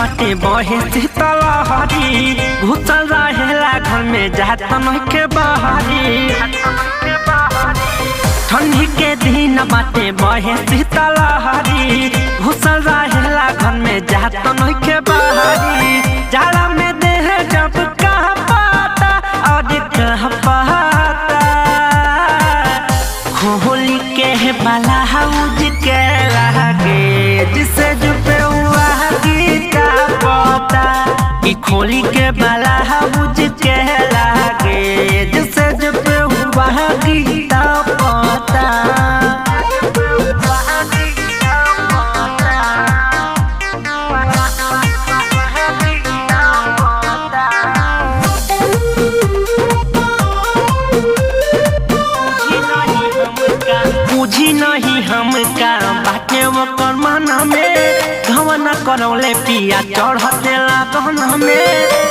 बाटे बहे शीतलहरी, घुसल रहेला घर में जात के बहरी। ठंडी के दिन बाटे बहे शीतलहरी, घुसल रहेला घर में जात के बहरी। जाड़ा में देह जब कहाँ पाता और कहाँ पाता, खोली के बाला हाउज के लागे जिसे जुपे हुआ गीता पता। कि खोली के बाला हाउज के लागे जिसे जुपे हुआ गीता पता। बुझी नहीं हमका बाटे ओकर मन में, घवन करौले पिया चढ़ते लगन में।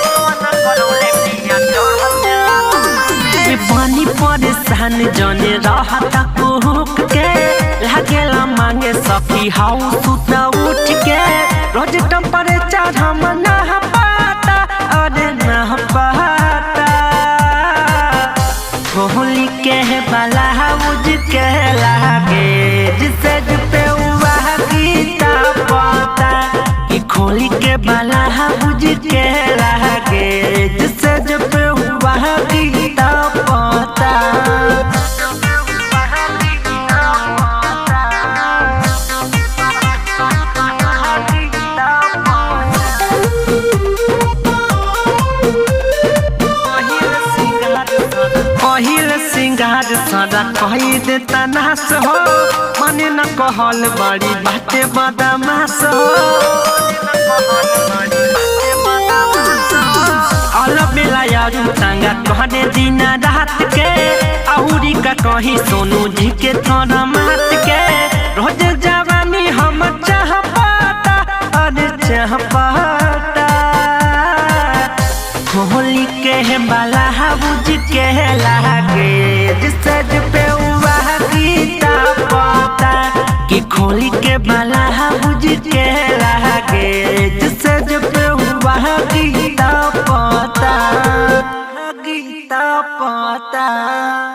पानी परेशान जने रहता कुहुक के, लागेला मांगे सखी हाउ सुत उठ के। रोज टेम्परेचर हम ना पाता अरे ना पाता, होली के बाला हाउज के लागे जिसे पे हुआ गीता पता। कि खोली के बाला हाउज के लागे जिसे पे हुआ गीता पता। पहिल सिंगार सारा कही देता नास हो, मने न कहल बड़ी बाटे बदमाश हो। अल बेला यारू टांगा कहने दिन रात के, आउरी का कही सोनू जी के तोरा मात के। रोज जवानी हम चाह पाता अरे चाह पाता, होली के बाला हाउज के लागे जिसे पे हुआ गीता पता। कि खोली के बाला हाउज के लागे जिसे पे हुआ गीता पता, गीता पता।